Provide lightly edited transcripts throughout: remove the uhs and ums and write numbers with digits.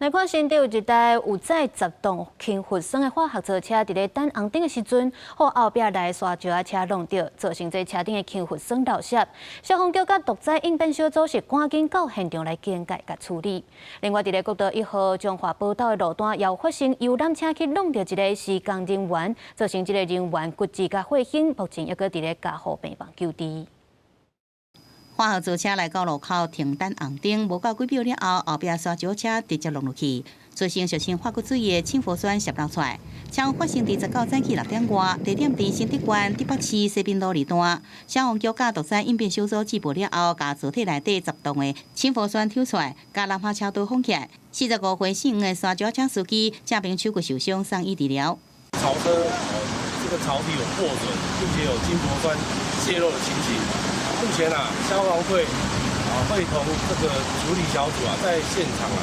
來看新竹有一台有載10棟氫氟酸的化學槽車，佇咧等紅燈的時陣，予後壁來的沙石仔車挵著，造成這車頂的氫氟酸漏洩。消防局佮毒災應變小組是趕緊到現場來警戒佮處理。另外，佇咧國道1號彰化寶斗的路段，也有發生遊覽車去挵著一个施工人員，造成這个人員骨折佮血胸，目前猶閣佇咧加護病房救治。化學槽車來到路口停等紅燈，無夠幾秒了後，後壁沙石車直接挵落去，造成俗稱化骨水的氫氟酸洩漏出來。車禍發生佇19早起6點外，地點佇新竹縣竹北市西濱路二段。消防局佮毒災應變小組接報了後，共槽體內底10棟的氫氟酸抽出來，共攔下車道封起來。45歲姓黃的沙石車司機正邊手骨受傷，送醫治療。槽車這個槽體有破損，並且有氫氟酸洩漏的情形。目前啊，消防隊啊會同這個處理小組啊，在現場啊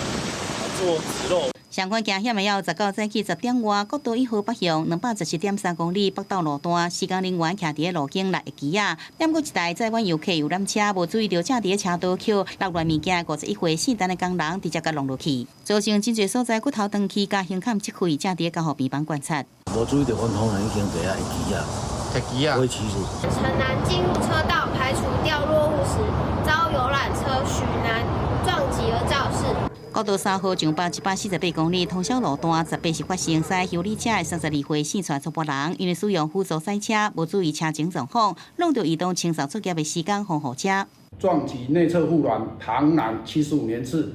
做止漏。相關驚險的有19早起10點外，國道1號北向217.3公里北斗路段，施工人員徛佇路肩來機仔，毋過一台載滿遊客遊覽車無注意著正佇車道予落來物件51歲姓陳的工人直接共挵落去，造成真濟所在骨頭斷去佮胸坎折開，正佇加護病房觀察。無注意著講通常已經佇遐會機仔。陳男進入車道排除掉落物時，遭遊覽車許男撞擊而肇事。國道3號上北148公里通霄路段，18日發生駛休旅車的32歲姓蔡查埔人，因為使用輔助賽車，無注意車前狀況，挵著移動清掃作業的施工防護車，撞擊內側護欄，唐男75年次，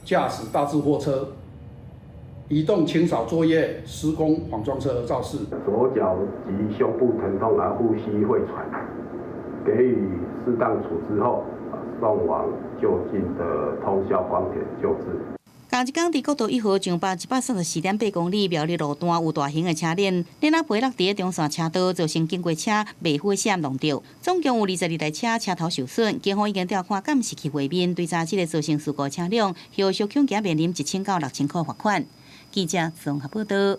駕駛大致貨車。移動清掃作業施工仿裝車而肇事，左腳及胸部疼痛而呼吸會喘，給予適當處置後，送往就近的通霄光田救治。仝一工佇國道1號上北134.8公里苗栗路段有大型的車鏈，鏈仔飛落佇中線車道，造成經過車袂火閃挵著，總共有22台車車頭受損，警方已經調看監視器畫面，追查這個造成事故車輛，後續恐驚面臨1000到6000塊罰款。記者綜合報道。